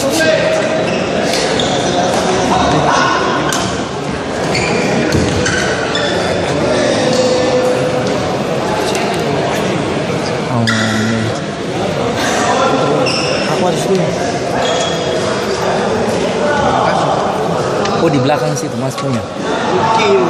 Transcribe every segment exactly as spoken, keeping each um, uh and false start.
Oh, ini. Aku harus dulu. Oh, di belakang situ, Mas punya. Iya.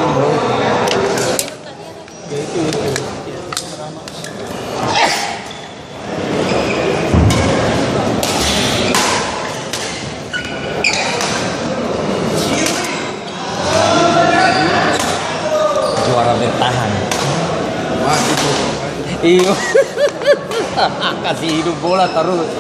Juara bertahan. Iyo. Kasih hidup bola terus.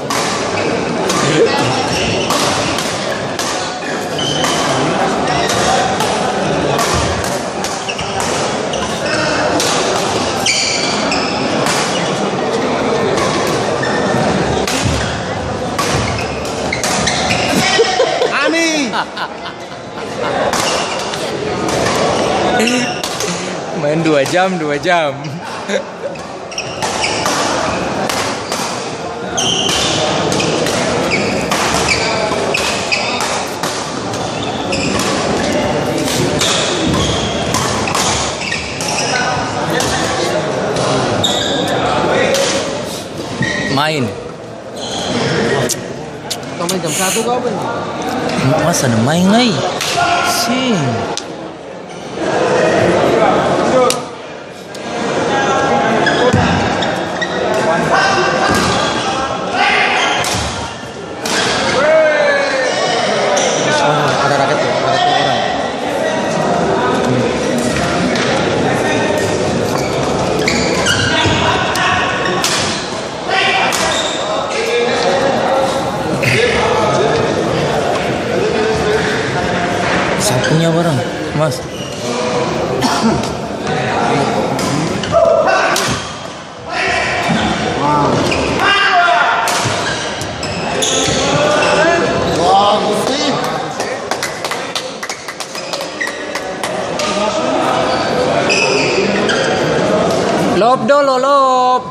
Ani. Main dua jam, dua jam. Main. Tong main jam satu ka apa ini? Masa ada main lai? Sing. Ada raket tuh, raket tuh orang. Sa punya barang, Mas. Lop dolo, lop.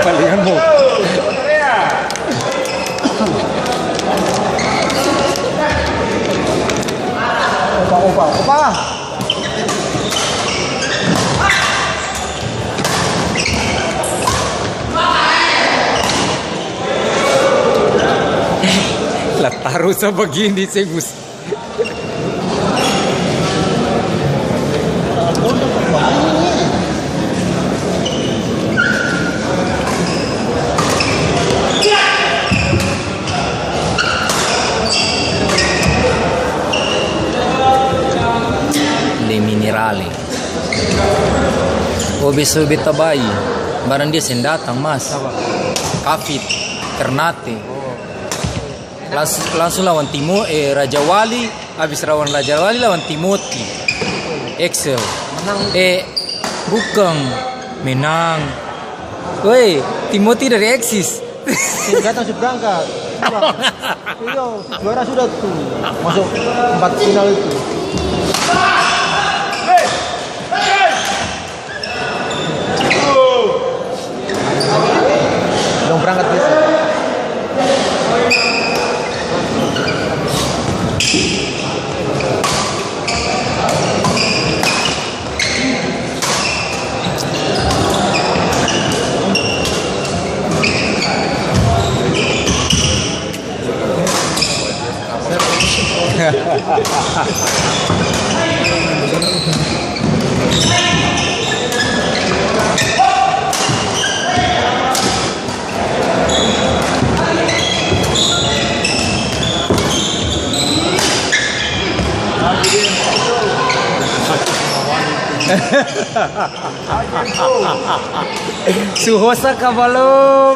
Palingan mo. Opa, opa, opa. Lah, taru sa bagini, seng mus-, Le Minerale. Oh, beso beta bai. Barang dia seng datang, Mas. Sapa? Kavit, Ternate. Oh. Langs-, langsung lawan Timo-, eh, Raja Wali, abis lawan Raja Wali, lawan Timoti. Excel. Menang. Eh, bukang. Menang. Woi, Timoti dari Eksis. Seng datang, su berangkat. Iyo, su juara sudah tu. Masuk empat final itu. Dong berangkat besok. Su hosa ka balom?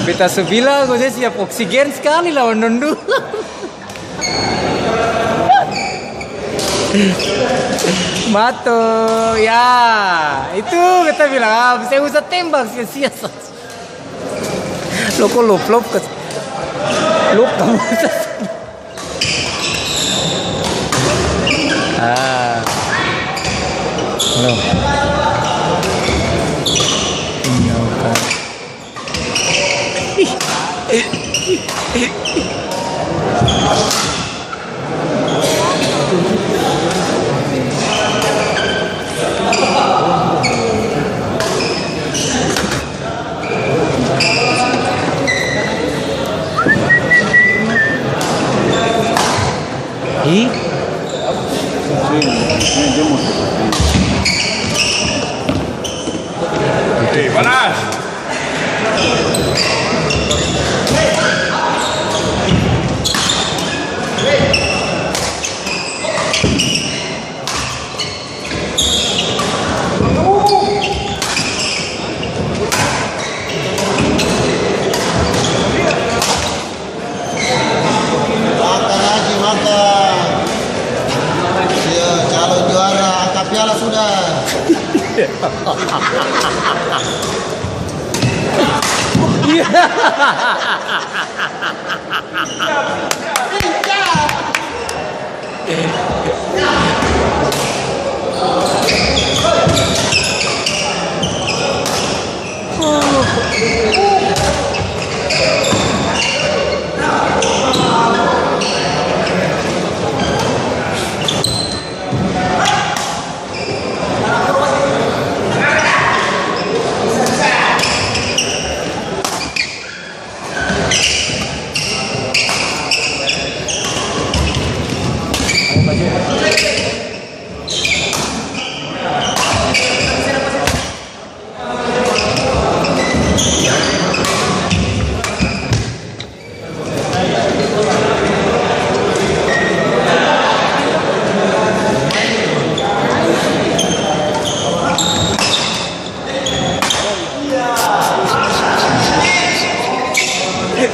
Beta su bilang, kong se siap oksigen skali lawan dong dua. Mato, ya, itu beta bilang, ah, seng usah tembak, sia-sia sa. Loko lop-lop ke, lop kamu. Ah. No. Tinggalkan. Ih. Hei, panas! Makan lagi, makan. Iya, calon juara, angkat piala sudah.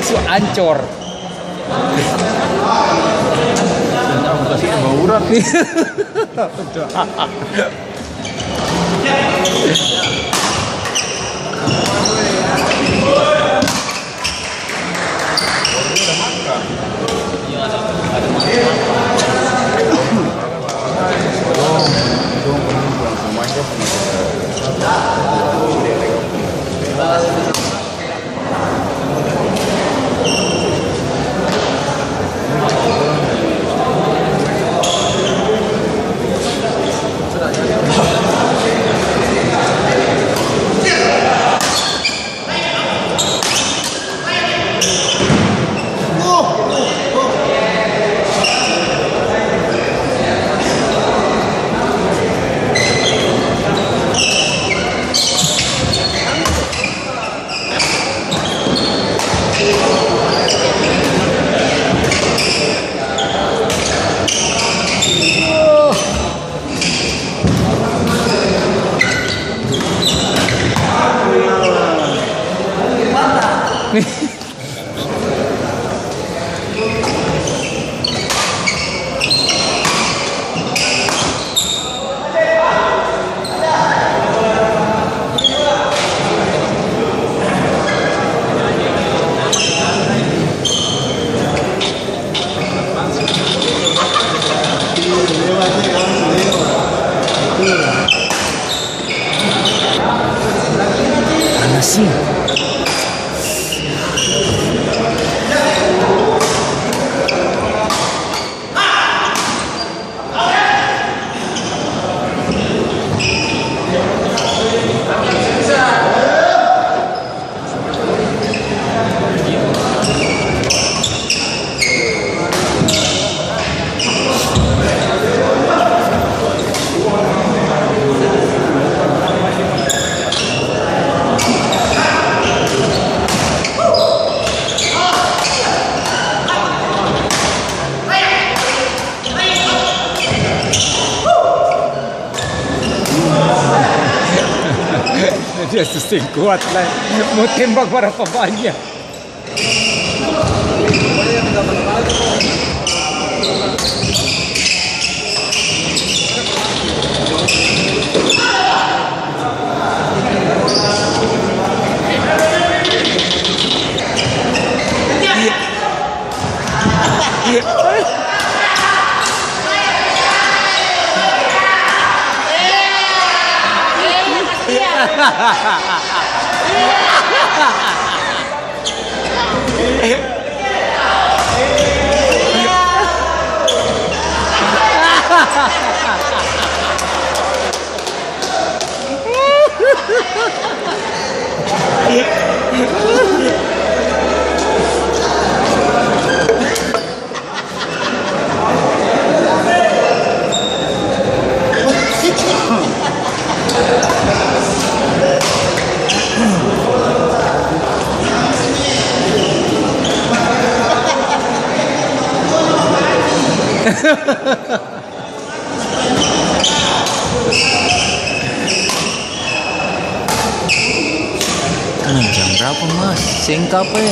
Su ancor. Panas sih. Dia su seng kuat lai. Mo tembak barapa banya. Nah, jam berapa, Mas? Seng kapa e?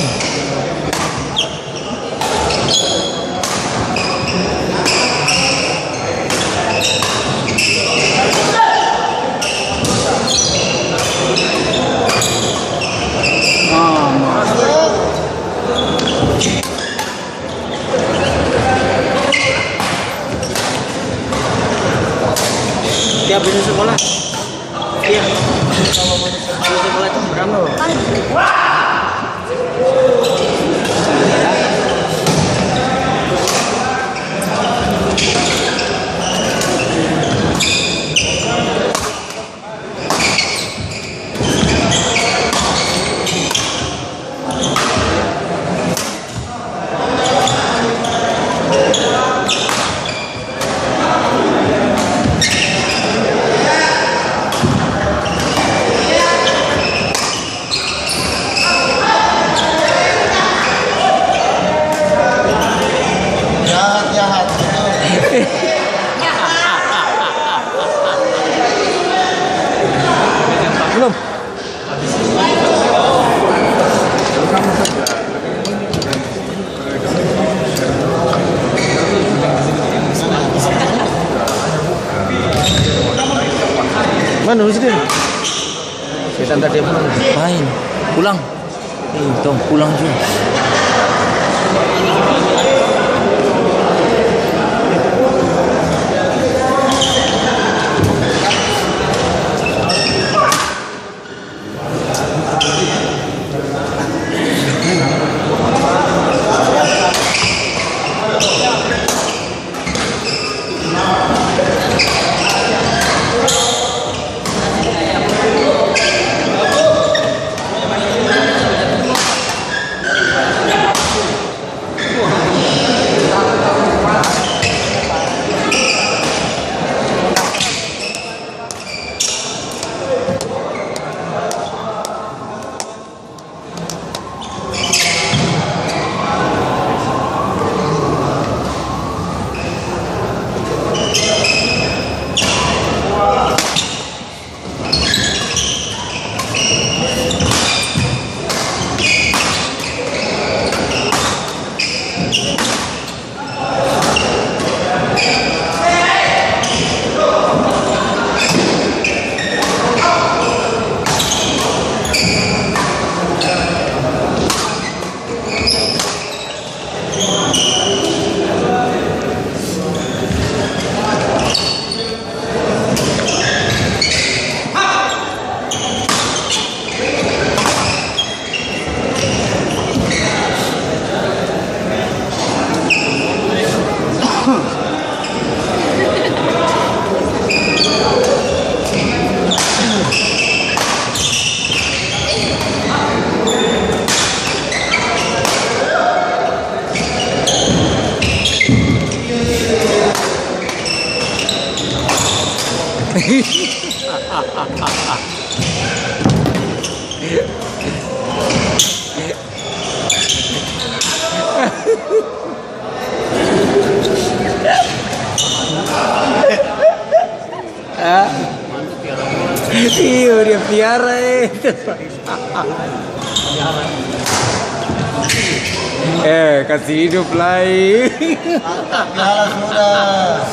Tiap ini sekolah. Iya. Kalau mau sekolah itu berapa? Jahat, jahat. Belum. Mana Husni? Kita antar dia pulang. Main. Pulang. Eh, tong pulang jua. Ah. Iyo, dia piara, eh. Eh, kasi hidup lai. Piala sudah.